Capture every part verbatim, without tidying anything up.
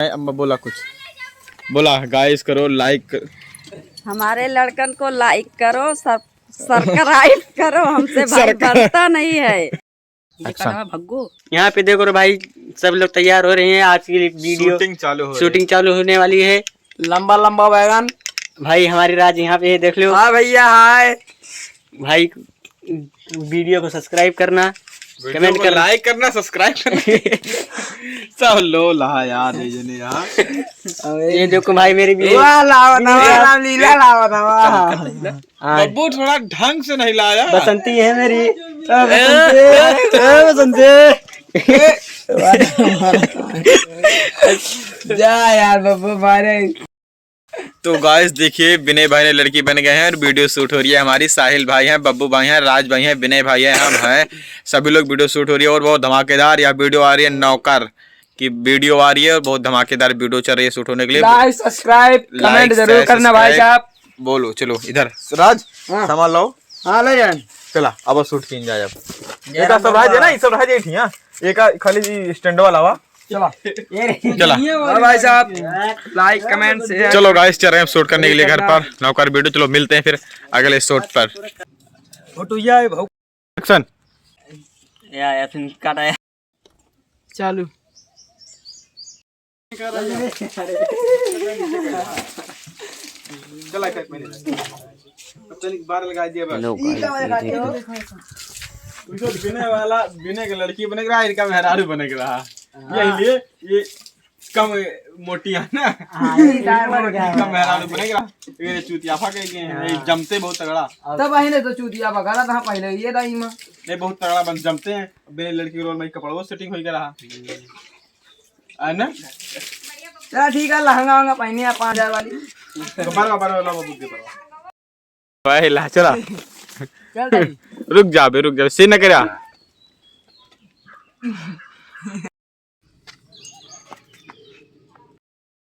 अम्मा बोला कुछ, बोला, गाइस करो, लाइक कर। हमारे लड़कन को लाइक करो, सब सब्सक्राइब करो, हमसे भाई सरकार बनता नहीं है। अच्छा। भग्गू। यहाँ पे देखो रे भाई, सब लोग तैयार हो रहे हैं, आज की वीडियो शूटिंग चालू हो रही है। शूटिंग चालू होने वाली है। लंबा लंबा बैगन। भाई हमारे राज यहाँ पे है, देख लो। हाँ भैया, हाय। भाई वीडियो को सब्सक्राइब करना, वीडियो कमेंट को करना। लाइक करना, सब्सक्राइब करना। सब लो ला यार, ये जने यार। ये देखो भाई मेरी भी वाह, लावा ना, वाह, ये रामलीला लावा ना, वाह। हाँ। बब्बू थोड़ा ढंग से नहीं लाया। बसंती है मेरी। ए, बसंती। ए, बसंती। ए। जा यार बब्बू मारे। तो गाइस देखिए, विनय भाई ने लड़की बन गए हैं और वीडियो शूट हो रही है। हमारी साहिल भाई हैं, बब्बू भाई हैं, राज भाई हैं, विनय भाई हैं, हम हैं, सभी लोग वीडियो शूट हो रही है और बहुत धमाकेदार यह वीडियो आ रही है। नौकर की वीडियो आ रही है और बहुत धमाकेदार वीडियो चल रही है शूट होने के लिए। लाइक, सब्सक्राइब, कमेंट लाइक, जरूर शेयर, करना भाई सब्सक्राइब। साहब। बोलो, चलो इधर। राज, हाँ। सामान लाओ। हाँ, ले जाए। चला, अब शूट कीन जाए। अब जय एक राम सब रह जाए ना, बाबा। ये सब रह जाए, ठीक है? एक आ, खाली जी स्टैंड वाला हुआ। चला। ये रे। चला। हाँ भाई साहब, लाइक, कमेंट, शेयर। चलो गाइस, चल रहे हैं शूट करने के लिए घर पर। नौकर वीडियो, चलो मिलते हैं फिर अगले शूट पर। फोटो ये है भाऊ। एक्शन। या, या, फिर काटा है। चालू। चला, एक मिनट। अब तनिक बार लगा दिया बस। हेलो गाइस, ये देखो। उनको बिने वाला, बिने के लड़की बने के रहा, इनका मेहरारू बने के रहा। हाँ। यही लिए ये कम मोटी है ना। हाँ, ये टाइम हो गया। कम मेहरारू बने के रहा। ये चूतियाफा कह गए हैं, ये हाँ। जमते बहुत तगड़ा। तब अही ने तो चूतियाफा करा था पहले, ये दाई माँ। नहीं, बहुत तगड़ा बन जमते हैं। बिने लड़की के रोल में कपड़ों सेटिंग हो गया रहा। है ना? चला ठीक है, लहंगा वहंगा पहने हैं पाँच हजार वाली। तो बारह, बारह वाला वो बुक दे, बारह। भाई ला, चला। चल तारी। रुक जा बे, रुक जा, सीन न करा।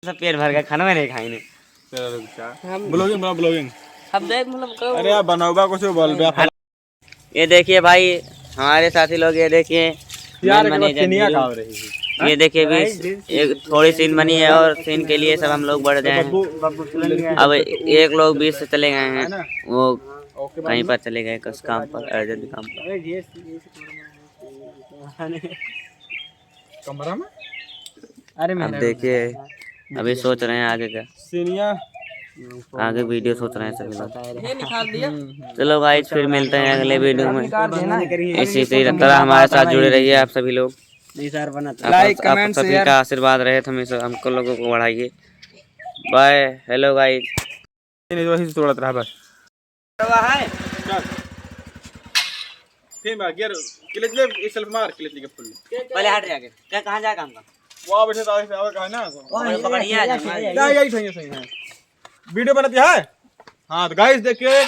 सब पेट भर के खाना में नहीं खाई ने। चला रुक जा। हम ब्लॉगिंग बना, ब्लॉगिंग। अब देख, मतलब, कब अरे यार, बनाओबा कुछ बोल बे। ये देखिए भाई, हमारे साथी लोग, ये देखिए, यार, main एक बार manager सिनिया जी। गाँव रही है। ये देखिए, अभी भाई, एक थोड़ी सीन बनी है और सीन के लिए सब हम लोग बढ़ गए हैं। बब्बू, बब्बू चलेंगे। अब एक लोग बीच से चले गए हैं, है ना? वो ओके, कहीं बाबू। पर चले गए, कुछ काम पर, अर्जेंट काम पर। अरे, ये, ये कमरा में? अरे, अब मैंने देखिए, अभी सोच रहे हैं आगे का। सीनिया। आगे वीडियो सोच रहे हैं सभी लोग। ये निकाल दिया। चलो गाइस, फिर मिलते हैं अगले वीडियो में। निकाल देना। इसी तरह हमारे साथ जुड़े रहिए आप सभी लोग। नहीं सर, बना आप, लाइक, आप कमेंट, सभी शेयर। का आशीर्वाद रहे तो हमेशा हमको लोगों को बढ़ाइए। Bye, hello guys. नहीं, वही से तोड़त रहा बस। रवा है? चल। फिर मार, गियर, क्लच ले, ये सेल्फ मार, क्लच लेके फुल। पहले हट जाके। क्या, कहाँ जाएगा हमका? वहाँ बैठे तो आगे से आवे कहाँ ना? वहाँ पकड़िए, आ जाएगा। जा, यही सही है, सही है। वीडियो बनती है? हाँ, तो गाइस देखिए,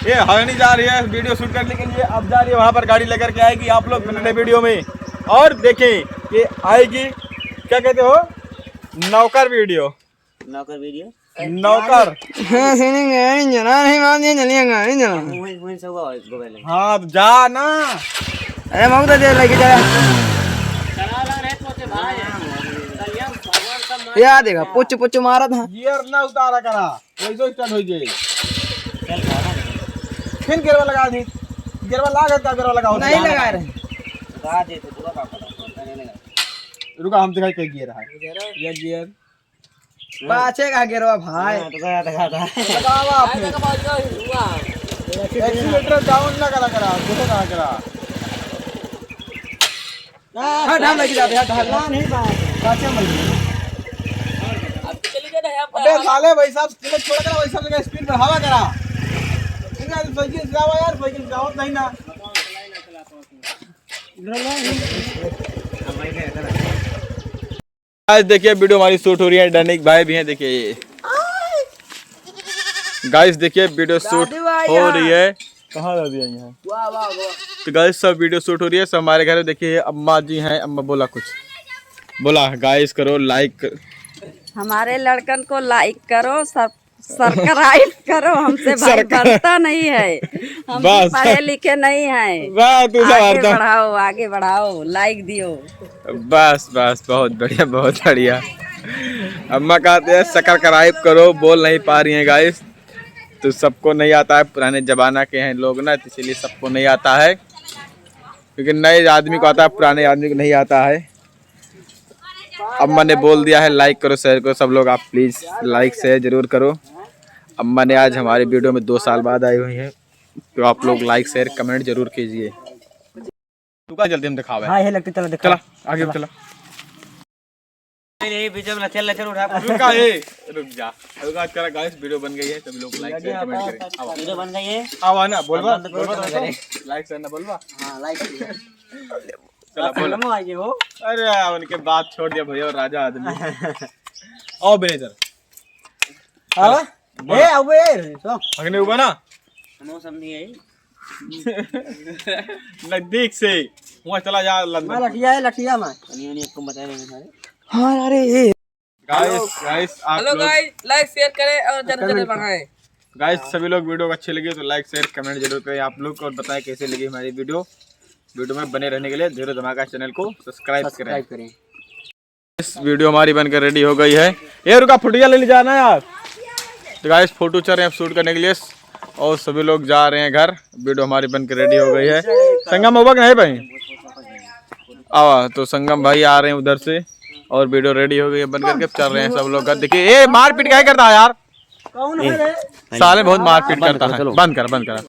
ये हरनी जा रही है वीडियो शूट करने के लिए। अब जा रही है वहाँ पर, गाड़ी लेकर के आएगी आप लोग नए वीडियो में। और देखें, ये आएगी, क्या कहते हो, नौकर वीडियो। नौकर वीडियो। नौकर। हाँ, सुनेंगे, नहीं जना, नहीं मान दिया, चलिएगा, नहीं जना। वहीं, वहीं से हुआ है, गोबर लगे। हाँ, तो जा ना। अरे, मऊ तो दे लेके जा। या देखा, पुच, पुच मारा था। गियर ना उतारा करा, वैसे start हो जाए। फिर गियरवा लगा दी। गियरवा लगा था, गियरवा लगा होता। नहीं लगा रहे। लगा दे तो पूरा काम खत्म, नहीं लगा। रुका, हम दिखाई कई गियर है। ये गियर। पाछे का गियरवा भाई। हाँ, तो गया, तो गया, तो गया। दबावा फिर। एक्सीलरेटर डाउन ना करा, करा, देखो कहाँ करा। हाँ, ढाल लगी जाते हैं, ढाल। ना, नहीं बा। पाछे मत। अबे साले, वैसा क्लच छोड़ करा, वैसा जगह स्पीड बढ़ावा करा। इधर साइकिल चलावा यार, साइकिल चलावत नहीं ना। आज देखिए, वीडियो हमारी शूट हो रही है, डैनिक भाई भी हैं, देखिए ये। गाइस देखिए, वीडियो शूट हो रही है। कहाँ दादी आई हैं? वाह, वाह, वाह। तो गाइस, सब वीडियो शूट हो रही है, सब हमारे घर में। देखिए, अम्मा जी हैं, अम्मा बोला कुछ, बोला, गाइस करो, लाइक कर। हमारे लड़कन को लाइक करो, सब सब्सक्राइब करो, हमसे भाई सरकार बनता नहीं है, हम बस। पढ़े लिखे नहीं हैं। बस, तू सब आगे बढ़ाओ, आगे बढ़ाओ, लाइक दियो। बस, बस, बहुत बढ़िया, बहुत बढ़िया। अम्मा कहते हैं, "सब्सक्राइब करो।" बोल नहीं पा रही हैं गाइस, तो सबको नहीं आता है, पुराने जमाना के हैं लोग ना, तो इसीलिए सबको नहीं आता है, क्योंकि नए आदमी को आता है, पुराने आदमी को नहीं आता है। अम्मा ने बोल दिया है, लाइक करो, शेयर करो सब लोग, आप प्लीज लाइक शेयर जरूर करो। अम्मा ने आज हमारे वीडियो में दो साल बाद आई हुई हैं, तो आप लोग लाइक शेयर कमेंट जरूर कीजिए। तू का जल्दी हम दिखावे। हाँ, ये लगती, चला दिखा। चला, आगे चला। नहीं, नहीं, बीच में चल, चल, उठा। रुका, ए, रुक जा। रुका, चला गाइस, वीडियो बन गई है, सभी लोग लाइक शेयर कमेंट करें। आवा। वीडियो बन गई है। आवा ना, बोलवा, बंद करो, बोलवा बंद दोस्तों, करें। लाइक शेयर ना बोलवा। हाँ, लाइक शेयर। चला, बोल। हम आइए हो। अरे, उनके बात छोड़ दिया भैया, राजा आदमी। आओ बेने इधर। आवा। बोल। ए, अबे, तो। अगने उबा ना। हम समझी है। नजदीक से। वहाँ चला जा, लंदन। मैं लठिया है, लठिया में। नहीं, नहीं, इसको बताया नहीं सारे। हाँ, अरे, ए। गाइस, गाइस, आप हेलो लोग गाइस, लाइक शेयर करें और ज्यादा से ज्यादा बढ़ाएं। गाइस, सभी लोग वीडियो को अच्छी लगी तो लाइक शेयर कमेंट जरूर करें आप लोग, और बताएं कैसे लगी हमारी वीडियो। वीडियो में बने रहने के लिए धीरू धमाका चैनल को सब्सक्राइब करें। सब्सक्राइब करें। इस वीडियो हमारी बनकर रेडी हो गई है। ये रुका, फुटिया ले ले जाना यार। तो गाइस, फोटो चल रहे हैं शूट करने के लिए और सभी लोग जा रहे हैं घर। वीडियो हमारी बनकर रेडी हो गई है। संगम होबा कि नहीं भाई? आवा, तो संगम भाई आ रहे हैं उधर से और वीडियो रेडी हो गई है बनकर के, चल रहे हैं सब लोग घर। देखिए, ए, मारपीट काहे करता है यार? कौन है रे? साले बहुत मारपीट करता है। बंद कर, बंद कर।